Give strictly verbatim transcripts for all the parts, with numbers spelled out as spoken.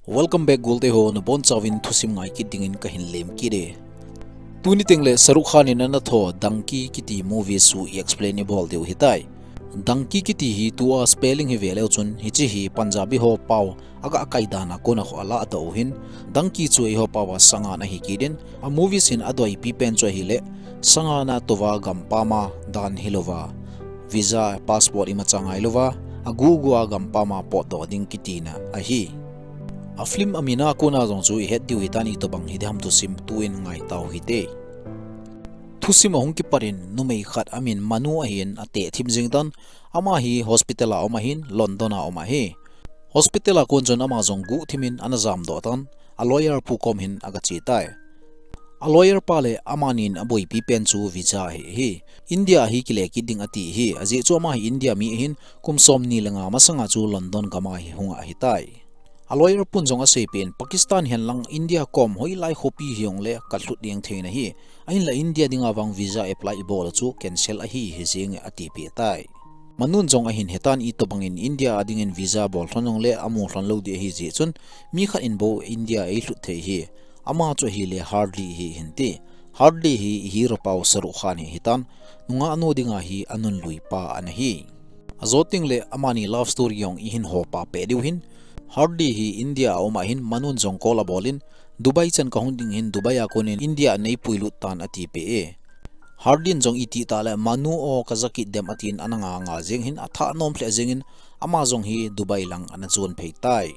Welcome back, golte ho, nabonchauvin thusim ngai kit dingin kahin lem kit e. Tuni tengle Shahrukh Khan in ana tho Danki kiti movie chu i explain ibol diu hitai. Danki kiti hi tua spelling hi veleu chun hiche hi Punjabi ho pao aga kai dan a kona kho alah tauhin, Danki chu eiho pao a sanga ana hi kit in, a movies hin adeipi pen chu ahile, sanga ana touva gampam a dan hilouva, visa, passport imacha ngailouva, agugu a gampam a potdoh ding kitina ahi. A film amin a kona jong chu ihet diu hitan, itobang hiding ham thusim tun ngai tau hite. Thusim ahung kipat in numei khat amin Manu ahin ateh thim jing tan, ama hi hospital a um ahin, London a um ahi. Hospital a kon chun ama jong guhthim in ana jamdoh tan, a lawyer pu kom hin aga che tai. A lawyer pa le amani in aboipi pen chu visa ahi, hi India a hi kile kit ding ati hi, ajeh chu ama hi India mi ahin, kum somni le nga masanga chu London gam a hi hung ahitai. A lawyer pun jong aseipeh in, Pakistan hen lang India kom hoilai khopi hijongle kalhut ding thei nahi, ahinla India dinga vang visa apply ibol chu cancel ahi, hijeng e atipeh tai. Manun jong ahin hetan, itobang in India a dingin visa bol lhon jongle amu lhon lou ding ahi jeh chun, mi khat in bou India eilhut thei hi, ama chu ahile Hardy hi ahin ti. Hardy hi i hero pao Shahrukh Khan hi ahitan, nungah nu dinga hi anunlui pa ana hi. Ajo tengle amani love story jong ihin hopa peh diu hin, Hardy hi India a um ahin, Manun jong call abol in, Dubai chan kahung ding ahin, Dubai a kon in India a neipuilut tan atipeh e. Hardy in jong iti tah le, Manu o, kaja kit dem atin, ana nga nga jeng hin, athah nom lheh jeng in, ama jong hi Dubai lang ana jon phei tai.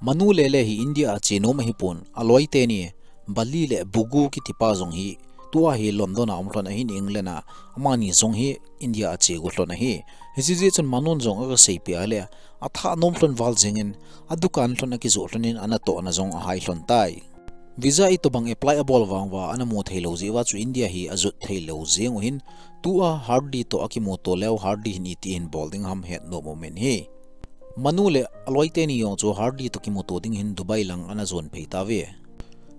Manu le le hi India a che nom ahipon, aloi teni, Bali le Bugu kiti pa jong hi tua hi London a um lhon ahin, England a, amani jong hi India a che go lhon ahi. Hiche jeh chun Manun jong aga seipeh a le, athah nom lhon val jeng in, adukan lhon akijoh lhon in, anatohna jong ahai lhon tai. Visa itobang apply abol vang uva ana mu thei lou jeh uva chu India hi ajot thei lou jeng u hin, tua Hardy toh akimuto leu Hardy hin iti hin bol ding ham het nom um in ahi. Manu le aloi teni jong chu Hardy toh kimuto ding hin Dubai lang ana jon phei tauve.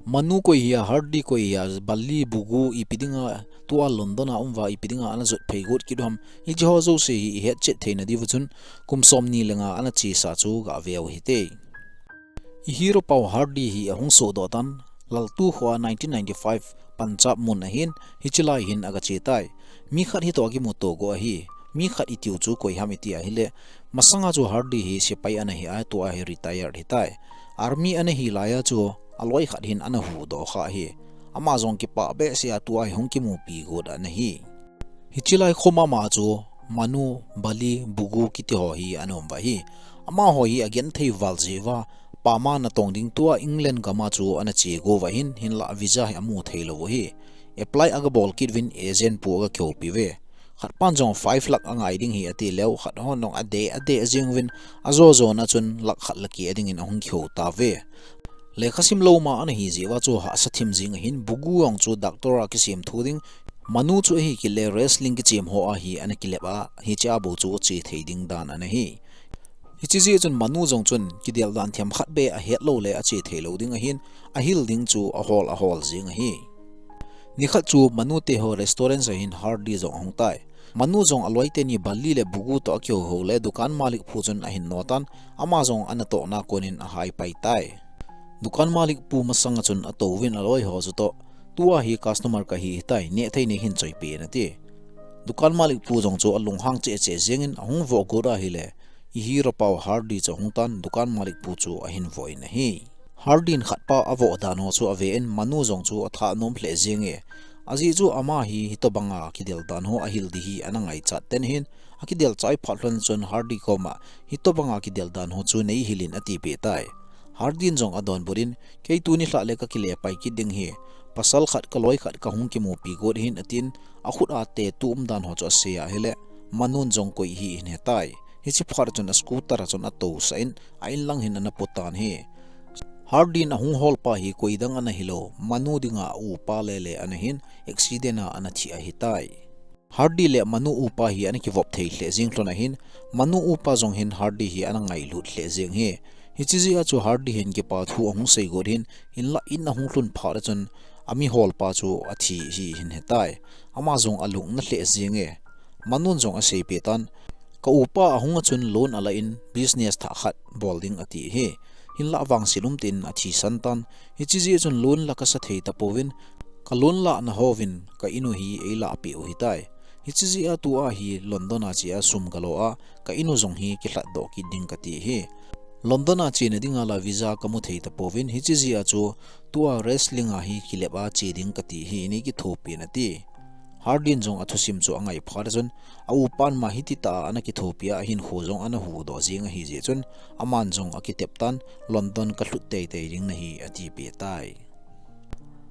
Manu koi hia, Hardy koi hia, Bali, Bugu ipi dinga tua London a um uva ipi dinga ana jot phei got kit u ham, hiche ho jouse hi ihet chet theina diuva chun kum somni le nga ana chesa chu gave u hite. I hero pao Hardy hi ahung sohdoh tan, Laltu khoa nineteen ninety-five Punjab mun ahin, hiche lai hin aga che tai. Mi khat hitoh akimuto go ahi. Mi khat itiu chu koi ham iti ahile, masanga chu Hardy hi sepai ana hi a, tua hi retired hitai. Army ana hi laiya chu aloi khat hin ana huhdoh kha ahi. Ama jong kipah behseh a tua hi hung kimupi got ana hi. Hiche lai kho mama chu Manu, Bali, Bugu kiti ho hi ana um uva ahi. Amaho hi agenthei val jeh uva, pama natong ding tua England gam a chu ana che go uva ahin, hinlah visa hi amu thei lou u ahi. Apply aga bol kit uvin, agent pu aga kihoupi uve. Khat pan jong five lakh angai ding hi ati leu, khat hon jong adei adei jeng uvin, ajo jona chun lakh khat le keh a dingin ahung kihou tauve. Lekha sim lou ma ana hi jeh uva chu hahsa thim jeng ahin, Bugu jong chu doctor a kisem tho ding, Manu chu ahi kit le wrestling kichem ho a hi ana kilep a, hiche a bou chu che thei ding dan ana hi. Hiche jeh chun Manu jong chun kidel dan themkhat beh ahet lou le ache thei lou ding ahin, ahil ding chu ahol ahol jeng ahi. Nikhat chu Manu te ho restaurant a hin Hardy jong ahung tai. Manu jong aloi teni Bali le Bugu toh akihou hou le dukan malik pu chun ahin notan, ama jong anatohna kon in ahai pai tai. Dukan malik pu masanga chun atouvin aloi ho chu toh, tua hi customer kahi hitai, nehthei nei hin choipeh in ati. Dukan malik pu jong chu alunghang cheh cheh jeng in ahung voh got ahile, i hero pao Hardy chu ahung tan, dukan malik pu chu ahin voh in ahi. Hardy in khat pa avoh dan ho chu ave in, Manu jong chu athah nom lheh jeng e. Ajeh chu ama hi hitobanga kidel dan ho ahil ding hi ana ngaichat ten ahin, akidel chai phat lhon chun Hardy koma hitobanga kidel dan ho chu nei hil in atipeh tai. Hardy in jong adonbut in, kei tuni lhah le kakile pai kit ding ahi. Pasal khat kaloi khat kahung kimupi got ahin atin, akhut a tattoo um dan ho chu asei ahile, Manun jong koi ahi ahin hetai. Hiche phat chun a scooter a chun atousah in, a in lang hin ana potan ahi. Hardy in ahung hol pa hi koidang ana hilou, Manu dinga a upa lele ana hin, accident a ana thi ahitai. Hardy le Manu upa hi ana kivop thei lheh jeng lhon ahin, Manu upa jong hin Hardy hi ana ngailut lheh jeng ahi. Hiche jeh a chu Hardy hin kipa thu ahung sei got ahin, hinlah in ahung lhun phat a chun, amihol pa chu athi ahi ahin hetai. Ama jong alung ana lheh jeng e. Manun jong aseipeh tan, ka upa ahung a chun loan ala in business thah khat bol ding ati ahi. hinlah vangset um tin athisan tan. Hiche jeh chun lon la kasa thei tapouvin, ka lon lahna hovin ka in u hi eilah peh u hitai. Hiche jeh a tua hi London a che a sum kalo a ka in u jong hi kilhat doh kit ding kati hi. London a chena dinga la visa kamu thei tapouvin, hiche jeh a chu tua wrestling a hi kilep a che ding kati hi, nei kithopi in ati. Hardin jong athusim chu angai phat chun, a upan ma hiti tah a ana kithopi a, ahinkho jong ana huhdoh jing ahi jeh chun, aman jong akitep tan, London kalhut teitei ding nahi atipeh tai.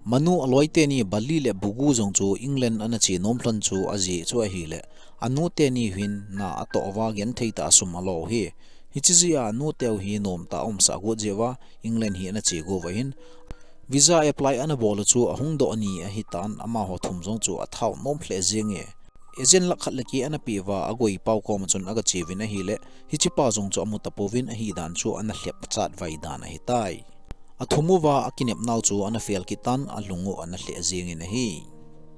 Manu aloi teni Bali le Bugu jong chu England ana che nom lhon chu ajeh chu ahile, anu teni hin na atoh uva genthei tah a sum alo u hi. Hiche jeh a anu teu hi nom tah a umsah got jeh uva England hi ana che got uva hin, visa apply ana bol u chu ahung doh ni ahitan, amaho thum jong chu athao nom lheh jenge. Agent lakh khat le keh ana peh uva, agoi pau koma chun aga che uvin ahile, hiche pa jong chu amu tapouvin, ahidan chu ana lhep chatvai dan ahitai. Athum uva akinep nau chu ana fel kit tan, alung u ana lheh jingin ahi.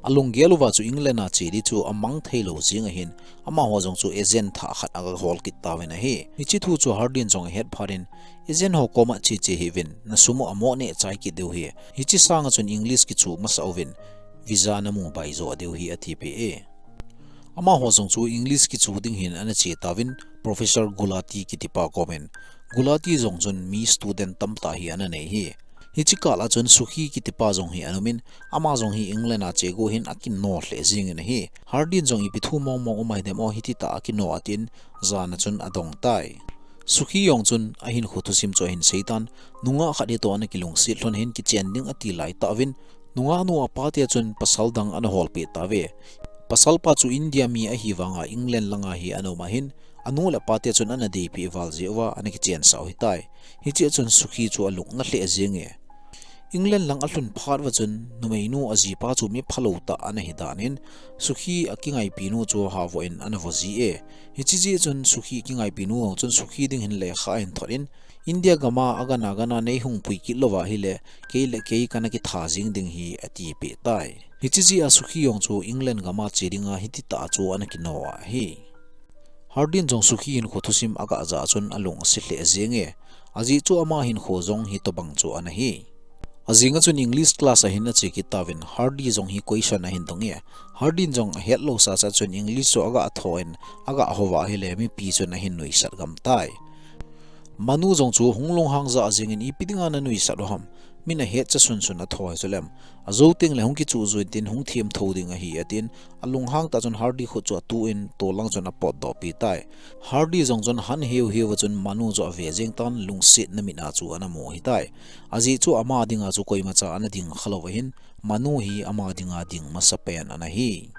Alunggel uva chu England a che di chu amang thei lou jing ahin, amaho jong chu agent thah khat aga hol kit tauvin ahi. Hiche thu chu Hardin jong ahet phat in, agent ho koma che che hih uvin, na sum u amo neh chai kit diu ahi. Hiche sanga chun English kichu masa uvin, visa namu bai jo diu ahi atipeh e. Amaho jong chu English kichu ding hin ana che tauvin, Professor Gulati kiti pa komin. Gulati jong chun mi student tamtah hi ana nei ahi. Hiche kah a chun Sukhi kiti pa jong hi ana umin, ama jong hi England a che got hin akino lheh jingin ahi. Hardin jong ipi thu mong mong um ahi dem o, hiti tah a akino atin, jan a chun adong tai. Sukhi jong chun ahinkho thusim chu ahin sei tan, nungah khat hitoh ana kilungset lhon hin kichen ding ati lai tah uvin, nungah nu apa te chun pasal dang ana holpeh tauve. Pasal pa chu India mi ahi vanga England langa hi ana um ahin, anu le apa te chun ana deipeh val jeh uva ana kichensah u ahitai. Hiche a chun Sukhi chu alung ana lheh jenge. England lang alhun phat uva chun, numeinu ajipa chu mi phalou tah ana hi danin, Sukhi akingaipi nu chu havoh in ana vo ji e. Hiche jeh chun Sukhi kingaipi nu jong chun Sukhi ding hin lekha ahin thot in, India gama agana gana nei hung pui kit louva ahile, kei le kei kana kitha jing ding ahi atipeh tai. Hiche jeh a Sukhi jong chu England gama che dinga hiti tah a chu ana kino ahi. Hardin jong Sukhi hinkho thusim aga ja chun alung ase lheh jenge. Ajeh chu ama hinkho jong hitobang chu ana hi. Ajing a chun English class a hin ache kit tauvin, Hardy jong hi question ahin dong e. Hardin jong ahet lou sasa chun English chu aga thou in, aga houva ahile mipi chun ahin nuisat gam tai. Manu jong chu hung lunghang ja jingin, ipi dinga nanuisat u ham? Min ahet cha sunsun athou chu lem. Ajou tengle hung kichu jui tin hung themtho ding ahi atin, alunghang tah chun Hardy khut chu atuh in, tol lang chun apotdoh pi tai. Hardy jong chun han heu heu a chun Manu chu ave jing tan, lungsetna mit a chu ana mu ahitai. Ajeh chu ama dinga chu koimacha ana ding khalou ahin, Manu hi ama dinga ding masapen ana hi.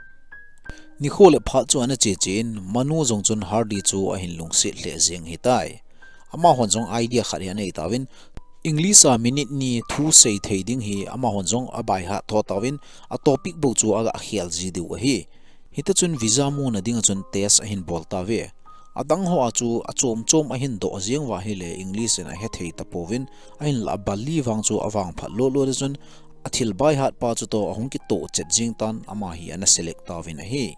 Nikho le phat chu ana che che in, Manu jong chun Hardy chu ahin lungset lheh jing ahitai. Amahon jong idea khat hi anei tauvin, English a minute ni thu sei thei ding hi amahon jong a by heart tho tauvin, a topic bou chu aga khel ji diu ahi. Hita chun visa muna dinga chun test ahin bol tauve. Adang ho a chu achom chom ahin doh jing uva ahile English in ahe thei tapouvin, ahinlah Bali vang chu avangphat lolo a chun athil by heart pa chutoh ahung kitoh chet jing tan, ama hi ana select tauvin ahi.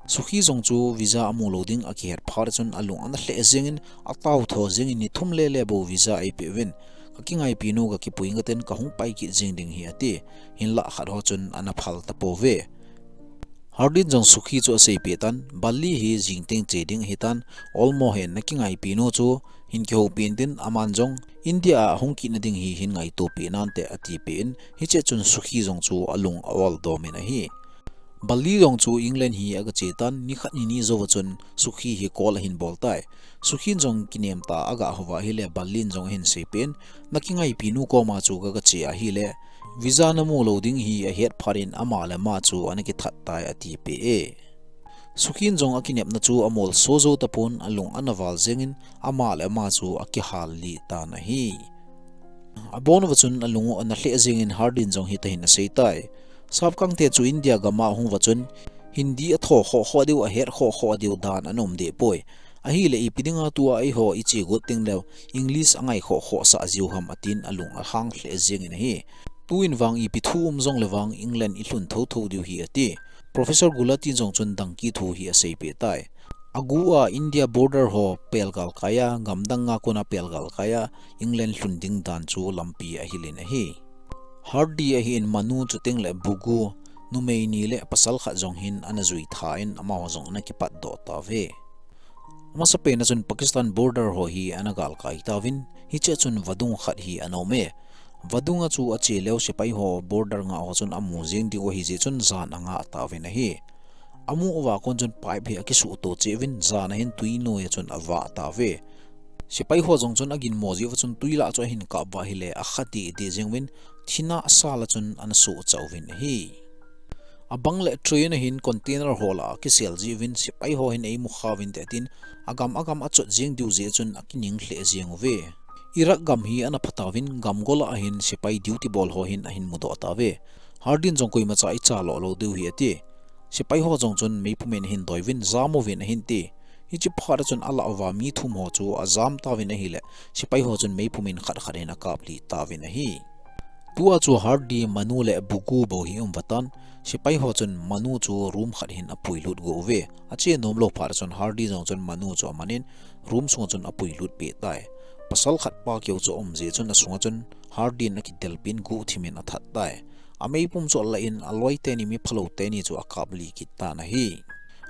Sukhi jong chu visa amu lou ding akihet phat chun alung ana lheh jingin, atao tho jingin, ni thum lele bou visa eipeh uvin, ka kingaipi nu ka kipui ngaten kahung pai kit jing ding ahi ati. Hinlah khat ho chun ana phal tapouve. Hardin jong Sukhi chu aseipeh tan, Bali hi jingteng che ding ahitan, olmo hen na kingaipi nu chu hin kihoupi intin, aman jong India a hung kit nading hi hin ngaito peh nante atipeh in, hiche chun Sukhi jong chu alung a-ol domin ahi. Bali jong chu England hi aga che tan, nikhat nini jouva chun Sukhi hi call ahin bol tai. Sukhin jong kinem tah a aga houva ahile Balin jong ahin seipeh in, na kingaipi nu koma chu kaga che ahile, visa namu lou ding hi ahet phat in ama le ama chu ana kithat tai atipeh e. Sukhin jong akinepna chu amolso jou tapon, alung ana val jengin ama le ama chu akihal lih tan ahi. Abon uva chun alung u ana lheh jengin Hardin jong hitahin asei tai. Sapkangte chu India gama ahung uva chun Hindi atho khoh khoh diu, ahet khoh khoh diu dan ana um deh poi. Ahile ipi dinga tua eiho iche got tengleu English angai khoh khoh sah jiu ham atin alung ahang lheh jengin ahi. Tuin vang ipi thu um jongle vang England ilhun thotho diu ahi ati. Professor Gulati jong chun dangki thu hi aseipeh tai. Agu a India border ho pelgal kai a, gamdang a kona pelgal kai a, England lhun ding dan chu lampi ahilin ahi. Hardy ahin Manu chuteng le Bugu, numei ni le pasal khat jong hin ana jui tha in amaho jong ana kipat doh tave. Amasapen a chun Pakistan border ho hi ana gal kai tauvin, hiche a chun vadung khat hi ana um e. Vadung a chu ache leu sepai ho border ngah ho chun amu jing diu ahi jeh chun jan angah tauvin ahi. Amu uva kon chun pipe hi akisuh to cheh uvin, jan a hin tui noi a chun avah tave. Sepai ho jong chun aginmo jeh uva chun tui lah chu ahin kap uva ahile, akha deh deh jeng uvin, thina asal a chun ana sohcha uvin ahi. Abang le train a hin container ho lah a kisel jeh uvin, sepai ho hin eimu kha uvin te tin, agam agam achot jeng diu jeh chun akining lheh jeng uve. Iraq gam hi ana pha tauvin, gamgol a hin sepai duty bol ho hin ahin mudoh tave. Hardy in jong koimacha icha lo lou diu hi ati. Sepai ho jong chun meipum in ahin doi uvin, jam uvin ahin ti. Hiche phat a chun alah uva mi thum ho chu ajam tauvin ahile, sepai ho chun meipum in khat khat in akaplih tauvin ahi. Tua chu Hardy, Manu le Bugu bou hi um uva tan, sepai ho chun Manu chu room khat hin apuilut go uve. Ache nom lou phat a chun Hardy jong chun Manu chu aman in room sunga chun apuilut peh tai. Pasal khat pa keu chu aum jeh chun asunga chun Hardy in akidelpin guhthim in athat tai. Ameipum chu alah in aloi teni mi phalou teni chu akaplih kit tan ahi.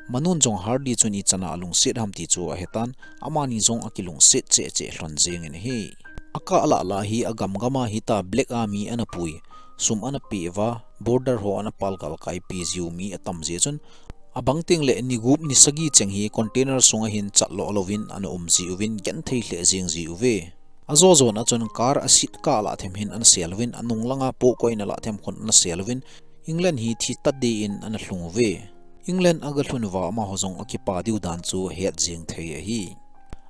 Manu in jong Hardy chun ichan a alungset ham ti chu ahetan, amani jong akilungset cheh cheh lhon jeng in ahi. Akah lah lah hi agam gam a hitia Black Army ana pui, sum ana peh uva, border ho ana pelgal kaipi jiu mi atam jeh chun, abang teng le ni gup ni sagi cheng hi container sunga hin chat lo louvin ana um ji uvin genthei lheh jeng ji uve. Ajo jon a chun car a seat kah lah them hin ana sel uvin, anung langa pohkoi in alah them khun ana sel uvin, England hi thi ta deh in ana lhung uve. England aga lhun uva amaho jong akipa diu dan chu het jeng thei ahi.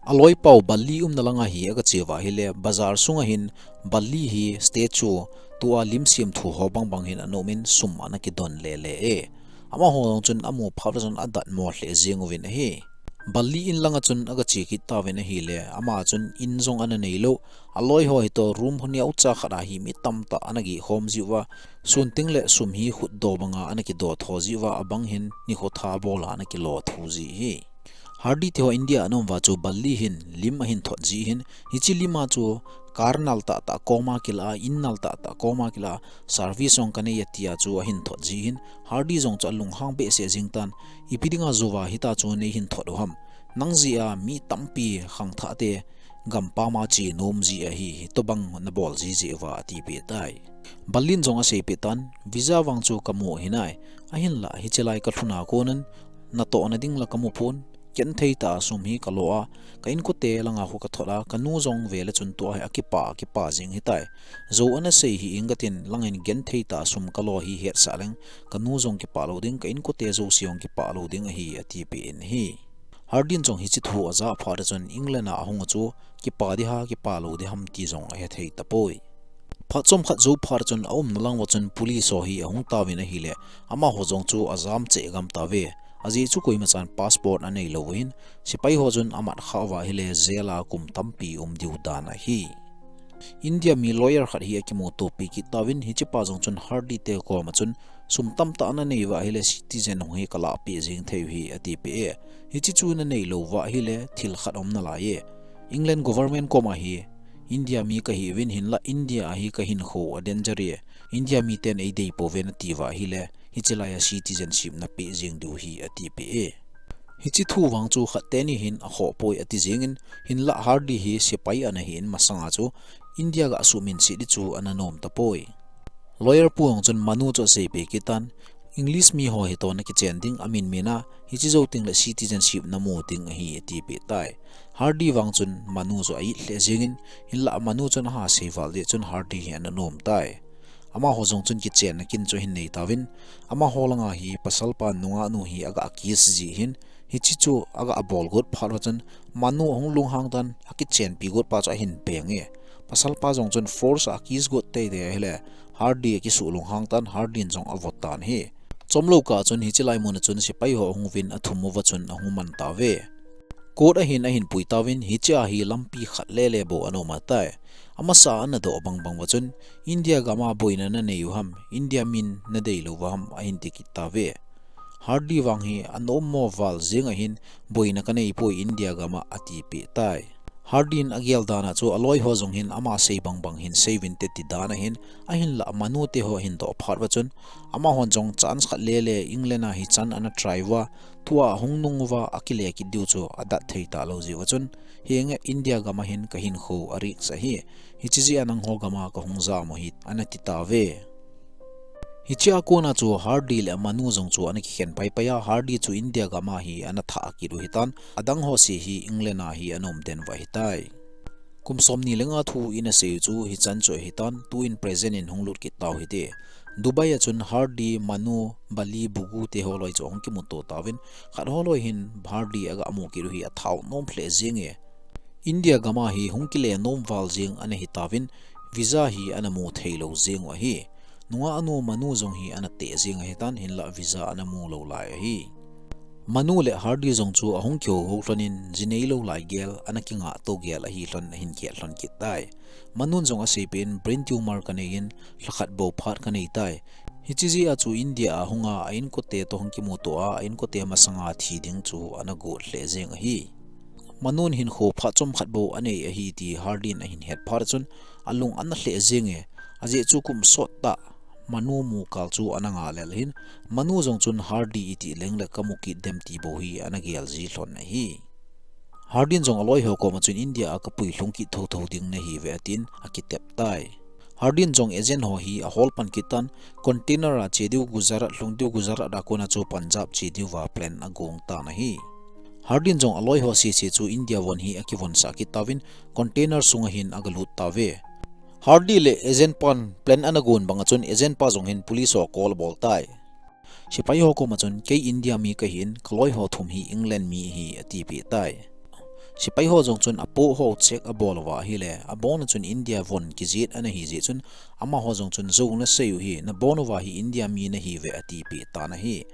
Aloi pau Bali umna langa hi aga che uva ahile, bazar sunga hin Bali hi statue, tua lim siam thu ho bang bang hin ana um in sum ana kidon le le e. Amaho jong chun amu phat uva chun adatmo lheh jeng uvin ahi. Bali in langa chun aga che kit tauvin ahile, ama chun in jong ana nei lou, aloi ho hi toh room ho neocha khat a hi mi tamtah ana geh khom ji uva, sun teng le sum hi khutdoh banga ana kidoh tho ji uva, abang hin nikho tha bol a ana kilo tho ji hi. Hardy te ho India ana um uva chu Bali hin lim ahin thot ji hin, hiche lim a chu car nal tah tah koma kilah a, in nal tah tah koma kilah a, service jong kanei a tia chu ahin thot ji hin, Hardy jong chu alunghang behseh jeng tan, ipi dinga jouva hitia chu neihin thot u ham. Nang jeh a mi tampi khangthah te gampam a che nom ji ahi, hitobang nabol ji jeh uva ati peh tai. Bali in jong asei peh tan, visa vang chu kamu hinai, ahinlah hiche lai kalhun a kon in natohna ding la kamu pon, genthei tah a sum hi kalo a, ka inkote langa khu kathot a, kanu jong vele chun tua hi akipa, akipa jeng hitai. Jou ana sei hih inge katin, langin genthei tah a sum kalo hi hetsah leng, kanu jong kipa lou ding, ka inkote jouse jong kipa lou ding ahi, ati peh in ahi. Hardy in jong hiche thu ajah phat a chun England a ahung a chu kipa ding ham, kipa lou ding ham ti jong ahethei tapoi. Phat chomkhat jou phat a chun aumna lang uva chun police ho hi ahung tauvin ahile, amaho jong chu ajam cheh gam tauve. Ajeh chu koimachan passport anei lou uvin, sepai ho chun amat khah uva ahile jail a kum tampi um diu dan ahi. India mi lawyer khat hi akimutopi kit tauvin, hichepa jong chun Hardy te koma chun sum tamtah nanei uva ahile citizen hung hi kalahpeh jeng thei u ahi atipeh e. Hiche chu nanei lou uva ahile thil khat aum nalai e. England government koma hi India mi kahiuvin hinlah India a hi kahinkho a danger e. India miten eidei pouve nati uva ahile hichelai a citizenship napeh jeng diu ahi atipeh e. Hiche thu vang chu khat teni hin akhoh poi ati jengin, hinlah Hardy hi sepai ana hin masanga chu India gah suhminset ding chu ana nom tapoi. Lawyer pu jong chun Manu chu aseipeh kit tan, English mi ho hitoh nakichen ding amin min a, hiche jou tengle citizenship namu ding ahi atipeh tai. Hardy vang chun Manu chu a-it lheh jengin, hinlah Manu chun aha seival jeh chun Hardy hi ana nom tai. Amaho jong chun kichenna kin chu ahin nei tauvin, amaho langa hi pasalpa nungah nu hi aga kiss ji hin, hiche chu aga bol got phat uva chun Manu ahung lunghang tan, akichenpi got pa chu ahin beng e. Pasalpa jong chun force a kiss got teitei ahile, Hardy akisuh lunghang tan, Hardy in jong avot tan ahi. Chomlou kah chun hichelai mun a chun sepai ho ahung uvin athum uva chun ahung man tauve. Court a hin ahin pui tauvin, hichea hi lampi khat lele bou ana um ahitai. Amasa a ana doh bangbang uva chun, India gam a boina nanei u ham, India min nadei lou uva ham, ahin ti kit tauve. Hardy vang hi anom mo val jeng ahin, boina kanei poi India gam a, atipeh tai. Hardy in agel dan a chu aloi ho jong hin ama sei bangbang hin sei vin te ti dan ahin, ahinlah Manu te ho ahin doh phat uva chun, amahon jong chance khat lele England a hichan ana try uva, tua ahung nung uva akile kit diu chu adat thei talou jeh uva chun, henge India gam a hin kahinkho a risk ahi, hiche jeh a nangho gam a kahung jam u ahi, ana ti tauve. Hiche a kona chu Hardy le Manu jong chu ana kikhen paipai a, Hardy chu India gam a hi ana thah kit u ahitan, adang ho se hi England a hi ana um den uva ahitai. Kum somni le nga thu in asei u chu hichan chu ahitan, tuin present in hung lut kit tau hite. Dubai a chun Hardy, Manu, Bali, Bugu te ho loi chu ahung kimuto tauvin, khat ho loi hin Hardy aga mu kit u hi athah u nom lheh jenge. India gam a hi hung kile nom val jeng ana hitauvin, visa hi ana mu theilou jeng u ahi. Nungah anu Manu jong hi ana teh jeng ahitan, hinlah visa ana mu lou lai ahi. Manu le Hardy jong chu ahung kihou hou lhon in, ji neilou lai gel, ana kingah to gel ahi lhon ahin khet lhon kit tai. Manu in jong asei peh in brain tumor kanei in, lhakhat bou phat kanei tai. Hiche jeh a chu India a hunga a inkote toh hung kimuto a, a inkote masanga thi ding chu ana got lheh jeng ahi. Manu in hinkho phat chomkhat bou anei ahi ti Hardy in ahin het phat chun alung ana lheh jenge, ajeh chu kum sot tah Manu mu kal chu ana ngah lel ahin, Manu jong chun Hardy iti leng le kamu kit dem ti bou hi ana gel ji lhon ahi. Hardy in jong aloi ho koma chun India a kapui lhung kit thotho ding nahiuve atin akitep tai. Hardy in jong agent ho hi ahol pan kit tan, container a che diu Gujarat lhung diu, Gujarat a kona chu Punjab che diu va plan agong tan ahi. Hardy in jong aloi ho sese chu India von hi akivonsah kit tauvin, container sunga hin agalut tauve. Hardy le agent pan plan ana gon banga chun agent pa jong hin police ho call abol tai. Sepai ho koma chun, kei India mi kahin, kaloi ho thum hi England mi ahi, atipeh tai. Sepai ho jong chun apoh ho check abol uva ahile, abona chun India von kijet ana hi jeh chun, amaho jong chun jou nasei u hi, nabon uva hi India mi nahiuve atipeh tan ahi.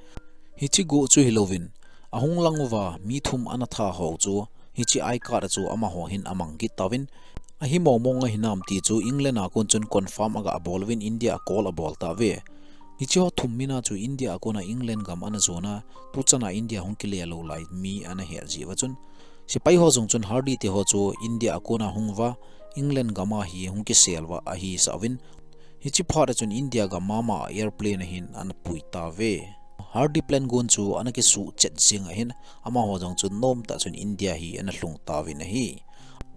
Hiche go chu hilouvin, ahung lang uva mi thum ana thah ho chu, hiche I card a chu amaho hin amang kit tauvin, ahi mong mong ahinam ti chu England a kon chun confirm aga bol uvin India a call abol tauve. Hiche ho thum mina chu India a kona England gam ana jona, tuchana India hung kile lou lai mi ana het jeh uva chun, sepai ho jong chun Hardy te ho chu India a kona hung uva, England gam a hi hung kisel uva ahi sah uvin, hiche phat a chun India gam mama a airplane a hin ana pui tauve. Hardy plan gon chu ana kisuh chet jeng ahin, amaho jong chun nomtah chun India hi ana lhung tauvin ahi.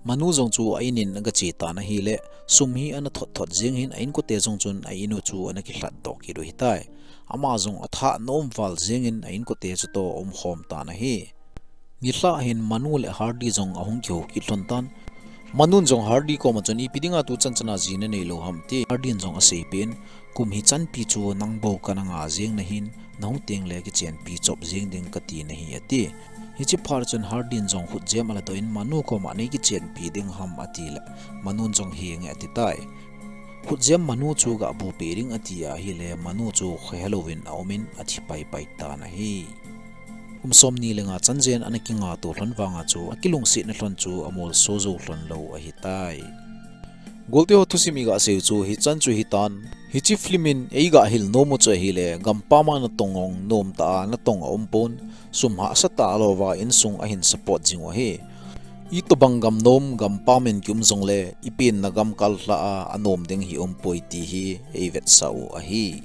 Manu jong chu a in in aga che tan ahile, sum hi ana thot thot jeng hin a inkote jong chun a in u chu ana kilhat doh kit u ahitai. Ama jong athah nom val jeng in a inkote chutoh aumkhom tan ahi. Nilhah hin Manu le Hardy jong ahung kihou kit lhon tan. Manu in jong Hardy koma chun ipi dinga tuchan chana ji nanei lou ham ati. Hardy in jong asei peh in, kum hichan pi chu nang bou kana ngah jeng nahin, nahung tengle kichenpi chop jeng ding kati nahi ati. Hiche phat chun Hardy in jong khutjem aladoh in Manu koma nei kichenpi ding ham atile, Manu in jong henge ati tai. Khutjem Manu chu gabu peh ding ati ahile, Manu chu khohelouvin aumin athi paipai tan ahi. Kum somni le nga chan jen ana kinga to lhon vanga chu akilungsetna lhon chu amolso jou lhon lou ahitai. Golte ho thusim iga seiu chu hichan chu hitan. Hiche film in eiga hil nom u chu ahile, gampam a natong ong nomtah a natong aumpon, sum hahsa tah louva insung ahin support jing u ahi. Itobang gam nom gampam in kium jongle, ipenna gam kal lhah a anom ding hi umpoi ti hi eivetsah u ahi.